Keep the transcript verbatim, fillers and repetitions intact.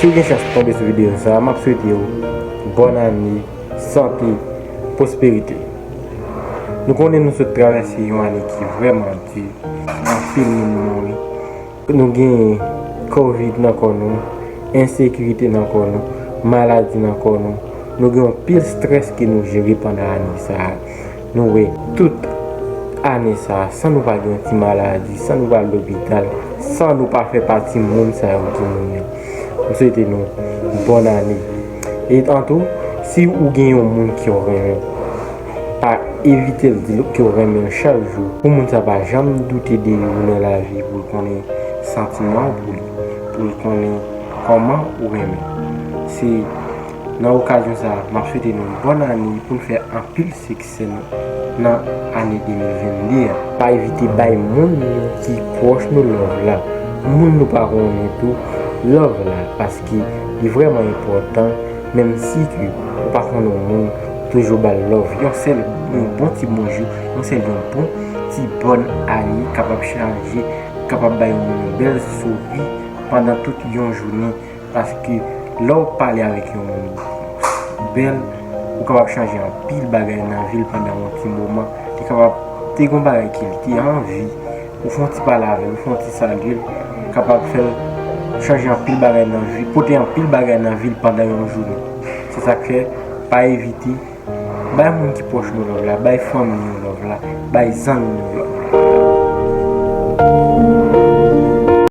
Si w gen chans tonbe sou videyo sa a, m ap swete w bòn ane, sante, pwosperite. Nou konnen nou sot travèse yon ane ki vrèman di. Anpil moun mouri. Nou gen kovid nan kò nou, ensekirite nan kò nou, maladi nan kò nou. Nou gen yon pil strès ke nou jere pandan ane sa a. Nou wè tout ane sa a, san nou pa gen yon ti maladi, san nou pa al lopital, san nou pa fè pati moun sa yo ki mouri an. M swete nou bòn ane. E antou, si ou gen yon moun ke w renmen, pa evite l di l ke w renmen l chak jou. Pou moun sa pa janm doute de ou nan lavi, pou l konnen santiman w pou li, pou l konnen kòman ou renmen. Se nan okazyon sa a, m ap swete nou bòn ane pou n fè anpil siksè nan ane de mil venn de a. Pa evite bay moun ki pwòch nou love la. Moun nou pa konnen tou, love la, paske li vrèman enpòtan, menm si ke ou pa konnen yon moun, toujou ba l love. Yon sèl, yon bon ti bonjou, yon sèl yon bon ti bòn ane kapab chanje, kapab bay yon moun yon bèl souri pandan tout yon jounen. Paske lè w pale avèk yon moun bèl, ou kapab chanje anpil bagay nan vi l pandan yon ti moman. Li kapab te gen yon bagay ke l te anvi, ou fè yon ti pale avè l, ou fè yon ti salye l, kapab fè l chanje anpil bagay nan vi, pote anpil bagay nan vi l pandan yon jounen. Se sa k fè, pa evite bay moun ki pwòch nou love la, bay fanmi nou love la, bay zanmi nou love la.